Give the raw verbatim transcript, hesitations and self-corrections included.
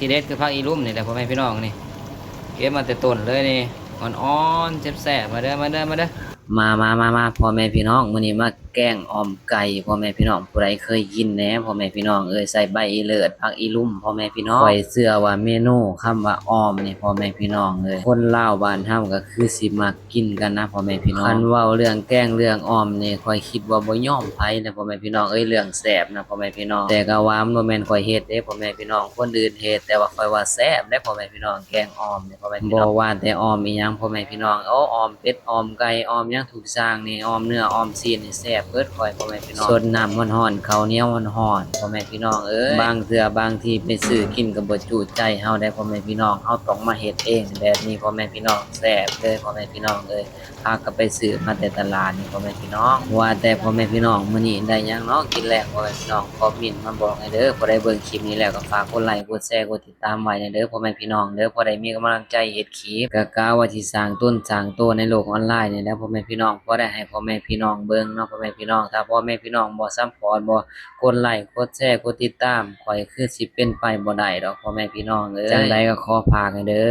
ทีเด็ดคือผักอีลุ่มนี่แหละพ่อแม่พี่น้องนี่ เก็บมาแต่ต้นเลยนี่ อ่อนๆ แซ่บๆ มาเด้อ มาเด้อ มาเด้อ มามามามาพ่อแม่พี่น้อง มื้อนี้มาแกงอ่อมไก่พ่อแม่พี่น้อง ผู้ใดเคยกินแหน่พ่อแม่พี่น้องเอ้ย ใส่ใบอีเลิศ ผักอีลุ่มพ่อแม่พี่น้อง ข้อยเชื่อว่าเมนูคำว่าอ่อมนี่พ่อแม่พี่น้องเอ้ย คนลาวบ้านเฮาก็คือสิมักกินกันนะพ่อแม่พี่น้อง คันเว้าเรื่องแกงเรื่องอ่อมนี่ ข้อยคิดว่าบ่ยอมไผนะพ่อแม่พี่น้องเอ้ย เรื่องแซ่บนะพ่อแม่พี่น้อง แต่ก็ว่ามันบ่แม่นข้อยเฮ็ดเด้พ่อแม่พี่น้อง คนอื่นเฮ็ด แต่ว่าข้อยว่าแซ่บเด้พ่อแม่พี่น้อง แกงอ่อมนี่พ่อแม่พี่น้อง บ่ว่าแต่อ่อมอีหยังพ่อแม่พี่น้อง โอ้ อ่อมเป็ด อ่อมไก่ อ่อมหยังทุกอย่างนี่ อ่อมเนื้อ อ่อมตีนนี่แซ่บเบิดข้อยพ่อแม่พี่น้อง สดน้ำร้อนๆ ข้าวเหนียวร้อนๆ พ่อแม่พี่น้องเอ้ย บางเทื่อบางทีไปซื้อกินก็บ่จุใจเฮาได้พ่อแม่พี่น้อง เฮาต้องมาเฮ็ดเองแบบนี้พ่อแม่พี่น้อง แซ่บเด้อพ่อแม่พี่น้องเอ้ย ผักก็ไปซื้อมาแต่ตลาดนี่พ่อแม่พี่น้อง ว่าแต่พ่อแม่พี่น้องมื้อนี้ได้หยังเนาะกินแลงพ่อแม่พี่น้อง คอมเมนต์มาบอกให้เด้อ ผู้ใดเบิ่งคลิปนี้แล้วก็ฝากกดไลค์ กดแชร์ กดติดตามไว้แหน่เด้อพ่อแม่พี่น้องเด้อ พอได้มีกำลังใจเฮ็ดคลิป ก็กะว่าสิสร้างตนสร้างตัวในโลกออนไลน์นี่แหละพ่อแม่พี่น้อง พอได้ให้พ่อแม่พี่น้องเบิ่งเนาะพ่อแม่พี่น้อง ถ้าพ่อแม่พี่น้องบ่ซัพพอร์ต บ่กดไลค์ กดแชร์ กดติดตาม ข้อยคือสิเป็นไปบ่ได้ดอกพ่อแม่พี่น้องเอ้ย จั่งใดก็ขอฝากให้เด้อ